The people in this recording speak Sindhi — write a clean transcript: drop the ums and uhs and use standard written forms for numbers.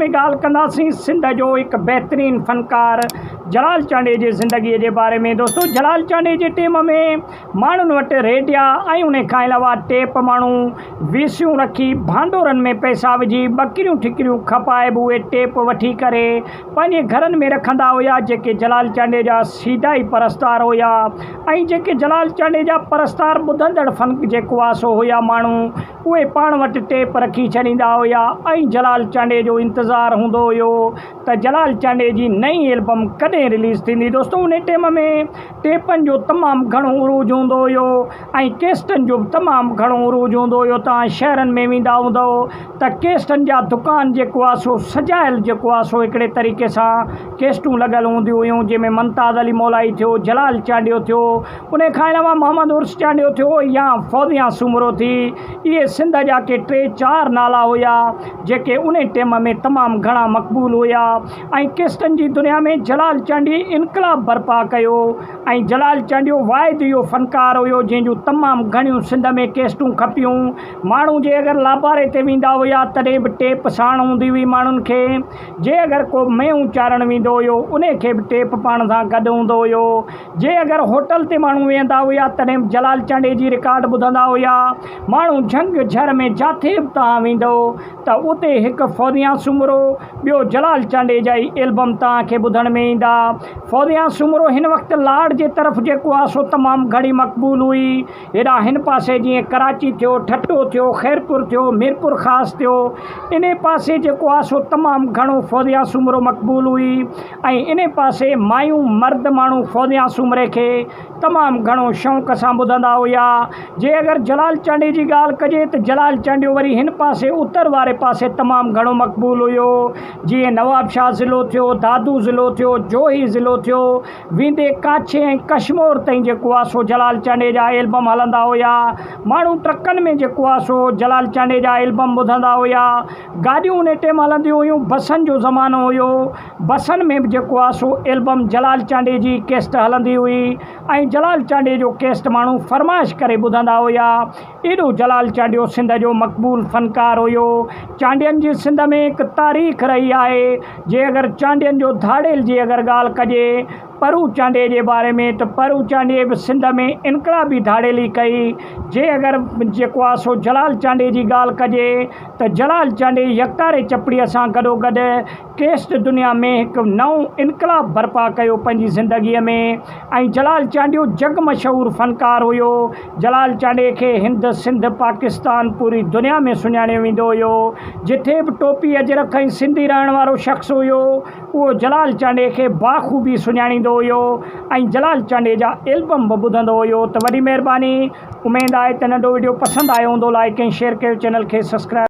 ۾ ڳالهه ڪنداسين سنڌ جو هڪ بهترين فنڪار جلال چانڊيي جي زندگي جي باري ۾ دوستو جلال چانڊيي جي ٽيم ۾ ماڻهن وٽ ريڊيا ۽ ان کان علاوه ٽيپ ماڻهو ويسيون رکي ڀانڊورن ۾ پئسا وجهي ٻڪريون ٺڪريون کپائي به اهي ٽيپ وٺي ڪري پنهنجي گهرن ۾ رکندا هيا جيڪي جلال چانڊيي جا سيڌا ئي پرستار هيا ۽ جيڪي جلال چانڊيي جا پرستار ٻڌندڙ فن جيڪو آ سو هيا ماڻهو اهي پاڻ وٽ ٽيپ رکي ڇڏيندا هيا ۽ جلال چانڊيي جو انتظار هوندو هيو ته جلال چانڊيي جي نئين البم ڪڏهن رليز ٿيندي دوستو انهي ٽيم ۾ ٽيپن جو تمام گهڻو عروج هوندو هيو ۽ ڪيسٽن جو به تمام گهڻو عروج هوندو هيو توهان شهرن ۾ ويندا هوندؤ ته ڪيسٽن جا دڪان جيڪو آهي سو سجايل جيڪو آهي سو هڪڙي طريقي سان ڪيسٽون لڳل هونديون هيون جنهن ۾ ممتاز علي مولائي ٿيو جلال چانڊيو ٿيو انهي کان علاوه محمد عرس چانڊيو ٿيو يا فوزيا سومرو ٿي اهي سنڌ جا ڪي ٽي چار نالا هيا جيڪي انهي ٽيم ۾ تمام گهڻا مقبول هيا ۽ ڪيسٽن جي دنيا ۾ جلال چانڊيي انقلاب برپا ڪيو ۽ جلال چانڊيو واحد اهو فنڪار هيو جنهن جون تمام گهڻيون سنڌ ۾ ڪيسٽون کپيون ماڻهو جي اگر لاباري تي ويندا هيا تڏهن به ٽيپ ساڻ هوندي هئي ماڻهن کي جي اگر ڪو مينهون چارڻ ويندو هيو انهي کي به ٽيپ پاڻ سان گڏ هوندو هيو جي اگر هوٽل تي ماڻهو ويهندا هيا تڏهن به جلال چانڊيي جي رڪارڊ ٻڌندا هيا. ماڻهو جهنگ جهر ۾ جاٿي به توهان ويندؤ ته اتي هڪ فوزيان سومرو ٻيو جلال چانڊيي جا ئي البم توهان کي ٻڌڻ ۾ ايندا. فوزيان سومرو هن وقت لاڙ جي طرف جيڪو آهي سو تمام گهڻي مقبول هئي. هيڏانهن هن پاسي جيئن ڪراچي ٿيو، ٺٽو ٿيو، خيرپور ٿيو، ميرپورخاص ٿيو انهي پاسي جيڪو آهي سو تمام گهڻو فوزيان سومرو مقبول هئي. ۽ انهي پاسي مايون مرد ماڻهو فوزيان سومري کي تمام گهڻو شوق سان ٻڌندا هيا. جي اگر جلال چانڊيي جي ڳالهه ڪجي ته جلال چانڊيو وري هن پاسي اتر واري پاسي تمام گهڻو مقبول هيو. جيئن نوابشاهه ضلعو ٿيو، دادو ضلعو ٿيو، جوهي ضلعو ٿيو، ويندي ڪاڇي ۽ ڪشمور تائين جيڪو آ سو جلال چانڊيي جا البم هلندا هيا. ماڻهو ٽرڪن ۾ جيڪو آ سو جلال چانڊيي جا البم ٻڌندا هيا. گاڏيون انهي ٽيم هلنديون هيون، بسن جو زمانو هيو، بسن ۾ به جيڪو آ سو البم جلال چانڊيي جي ڪيسٽ هلندي هئي ۽ جلال چانڊيي جو ڪيسٽ ماڻهو فرمائش ڪري ٻڌندا هيا. ايڏو جلال چانڊيو سنڌ جو مقبول فنڪار هيو. چانڊين جي سنڌ ۾ هڪ تاريخ رهي آهي، جي اگر چانڊين جو ڌاڙيل جي اگر ڳالهه ڪجي پرو چانڊيي جي باري ۾ ته پرو چانڊيي به سنڌ ۾ انقلابي ڌاڙيلي ڪئي. جي اگر جيڪو آ سو جلال چانڊيي جي ڳالهه ڪجي ته جلال چانڊيي يڪتاري چپڙيء سان گڏوگڏ ڪيسٽ دنيا ۾ هڪ نئون انقلاب برپا ڪيو پنهنجي زندگيء ۾ ۽ جلال چانڊيو جڳ مشهور فنڪار هيو. جلال چانڊيي کي هند، سنڌ، پاڪستان پوري دنيا ۾ سڃاڻيو ويندو هيو. جٿي به ٽوپي اجرڪ ۽ سنڌي رهڻ وارو شخص هيو اهو جلال چانڊيي کي باخوبي سڃاڻيندو هيو ۽ جلال چانڊيي جا البم به ٻڌندو هيو ته وڏي مهرباني اميد آهي ته ننڍو وڊيو پسند آيو هوندو لائيڪ ۽ شيئر ڪيو چينل کي سبسڪرائب.